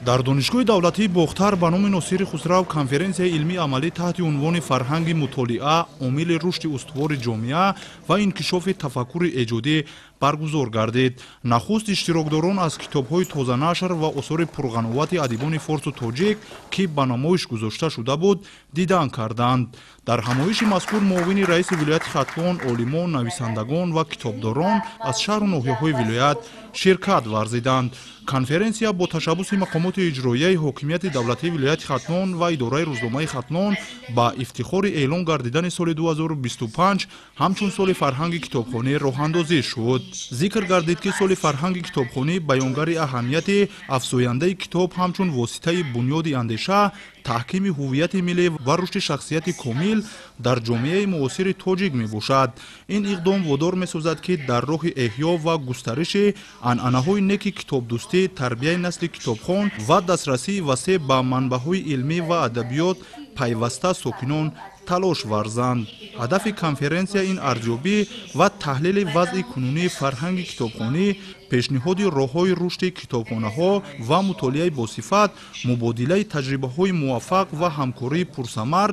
Дар Донишгоҳи давлатии Бохтар ба номи Носири Хусрав конференсияи илмии амалӣ таҳти унвони «Фарҳанги мутолиа: омили рушди устувори ҷомеа ва инкишофи тафаккури эҷодӣ» баргузор гардид. Нахуст иштирокдорон аз китобҳои тозанашр ва осори пурғановати адибони форсу тоҷик, ки ба намоиш гузошта шуда буд, дидан карданд. Дар ҳамоиши мазкур муовини раиси вилояти Хатлон, олимон, нависандагон ва китобдорон аз шаҳру ноҳияҳои вилоят ширкат варзиданд. Конференсия бо ташаббуси мақомоти иҷроияи ҳокимияти давлатии вилояти Хатлон ва идораи рӯзномаи Хатлон ба ифтихори эълон гардидани соли 2025 ҳамчун соли фарҳанги китобхонӣ роҳандозӣ шуд. Зикр гардид, ки соли фарҳанги китобхонӣ баёнгари аҳамияти афзояндаи китоб ҳамчун воситаи бунёди андеша, таҳкими ҳуввияти миллӣ ва рушди шахсияти комил дар ҷомеаи муосири тоҷик мебошад. Ин иқдом водор месозад, ки дар роҳи эҳё ва густариши анъанаҳои неки китобдӯстӣ, тарбияи насли китобхон ва дастрасии васеъ ба манбаъҳои илмӣ ва адабиёт пайваста сокинон талош варзанд. Ҳадафи конференсия ин арзёбӣ ва таҳлили вазъи кунунии фарҳанги китобхонӣ, пешниҳоди роҳҳои рушди китобхонаҳо ва мутолиаи босифат, мубодилаи таҷрибаҳои муваффақ ва ҳамкории пурсамар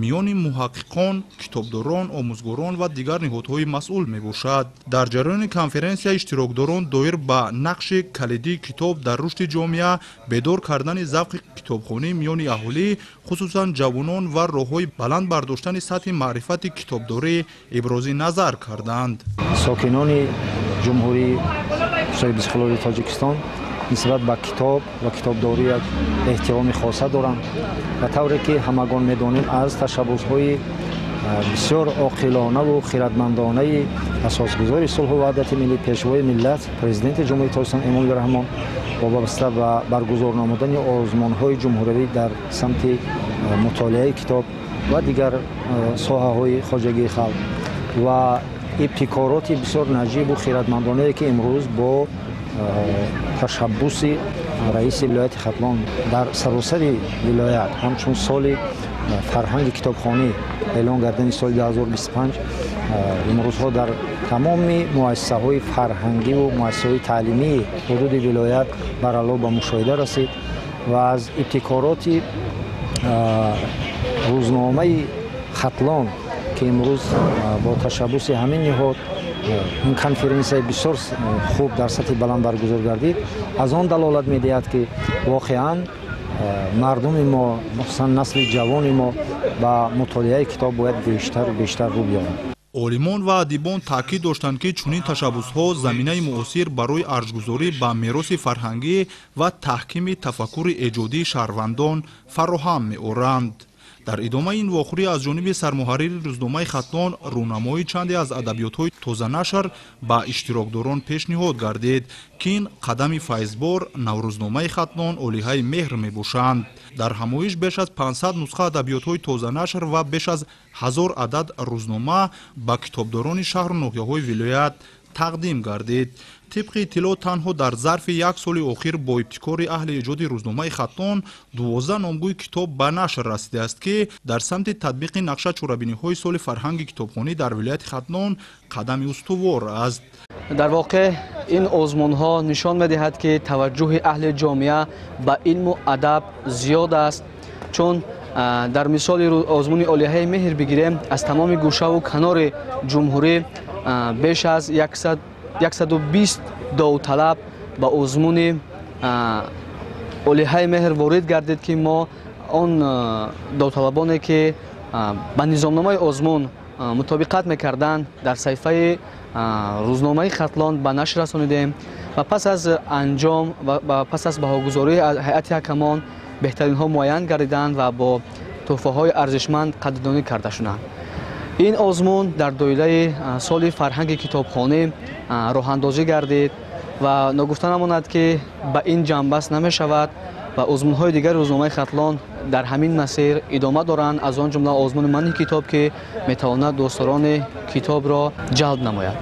миёни муҳаққиқон, китобдорон, омӯзгорон ва дигар ниҳодҳои масъул мебошад. Дар ҷараёни конференсия иштирокдорон доир ба нақши калидии китоб дар рушди ҷомеа, бедор кардани завқи китобхонӣ миёни аҳолӣ, хусусан ҷавонон, ва роҳҳои баланд бардоштани сатҳи маърифати китобдорӣ ибрози назар карданд. Сокинони Ҷумҳурии соҳибистиқлоли Тоҷикистон нисбат ба китоб ва китобдорӣ як эҳтироми хоса доранд ва тавре ки ҳамагон медонем, аз ташаббусҳои бисёр оқилонаву хиратмандонаи асосгузори сулҳу ваҳдати миллӣ, Пешвои миллат, Президенти Ҷумҳурии Тоҷикистон Эмомалӣ Раҳмон вобаста ба баргузор намудани озмонҳои ҷумҳуриявӣ дар самти мутолиаи китоб ва дигар соҳаҳои хоҷагии халқ ва ибтикороти бисёр наҷибу хиратмандонае, ки имрӯз бо ташаббуси раиси вилояти Хатлон дар саросари вилоят ҳамчун соли фарҳанги китобхонӣ эълон гардани соли 2025, имрӯзҳо дар тамоми муассисаҳои фарҳангиву муассисаҳои таълимии ҳудуди вилоят барало ба мушоҳида расид ва аз ибтикороти рӯзномаи Хатлон, ки имрӯз бо ташаббуси ҳамин ниҳод ин конференсияи бисёр хуб дар сатҳи баланд баргузор гардид, аз он далолат медиҳад, ки воқеан мардуми мо, махсусан насли ҷавони мо, ба мутолиаи китоб бояд бештару бештар рӯ биёранд. Олимон ва адибон таъкид доштанд, ки чунин ташаббусҳо заминаи муосир барои арҷгузорӣ ба мероси фарҳангӣ ва таҳкими тафаккури эҷодии шаҳрвандон фароҳам меоранд. Дар идомаи ин вохӯрӣ аз ҷониби сармуҳаррири рӯзномаи Хатлон рӯнамои чанде аз адабиётҳои тозанашр ба иштирокдорон пешниҳод гардид, ки ин қадами файзбор, Наврӯзномаи Хатлон, Олиҳаи меҳр мебошанд. Дар ҳамоиш беш аз 500 нусха адабиётҳои тозанашр ва беш аз 1000 адад рӯзнома ба китобдорони шаҳру ноҳияҳои вилоят тақдим гардид. Тибқи иттилоъ, танҳо дар зарфи як соли охир бо ибтикори аҳли эҷоди рӯзномаи Хатлон 12 номгӯи китоб ба нашр расидааст, ки дар самти татбиқи нақша чорабиниҳои соли фарҳанги китобхонӣ дар вилояти Хатлон қадами устувор аст. Дар воқеъ ин озмунҳо нишон медиҳад, ки таваҷҷӯҳи аҳли ҷомеа ба илму адаб зиёд аст, чун дар мисоли озмуни Олиҳаи меҳр бигирем, аз тамоми гӯшаву канори ҷумҳурӣ беш аз 120 довталаб ба озмуни Олиҳаи меҳр ворид гардид, ки мо он довталабоне, ки ба низомномаи озмун мутобиқат мекарданд, дар саҳифаи рӯзномаи Хатлон ба нашр расонидем ва пас аз анҷом ва пас аз баҳогузории ҳайати ҳакамон беҳтаринҳо муайян гардиданд ва бо тӯҳфаҳои арзишманд қадрдонӣ карда шуданд. Ин озмун дар доираи соли фарҳанги китобхонӣ роҳандозӣ гардид ва ногуфта намонад, ки ба ин ҷамъбаст намешавад ва озмунҳои дигари рӯзномаи Хатлон дар ҳамин масир идома доранд, аз он ҷумла озмуни Мани китоб, ки метавонад дӯстдорони китобро ҷалб намояд.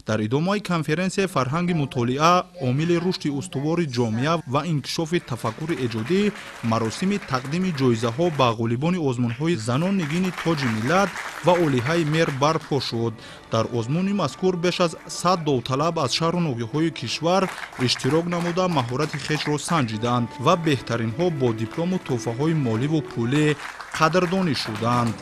Дар идомаи конференсия «Фарҳанги мутолиа: омили рушди устувори ҷомеа ва инкишофи тафаккури эҷодӣ» маросими тақдими ҷоизаҳо ба ғолибони озмунҳои «Занон нигини тоҷи миллат» ва «Олиҳаи мер» барпо шуд. Дар озмуни мазкур беш аз 100 довталаб аз шаҳру ноҳияҳои кишвар иштирок намуда, маҳорати хешро санҷиданд ва беҳтаринҳо бо диплому тӯҳфаҳои моливу пулӣ қадрдонӣ шуданд.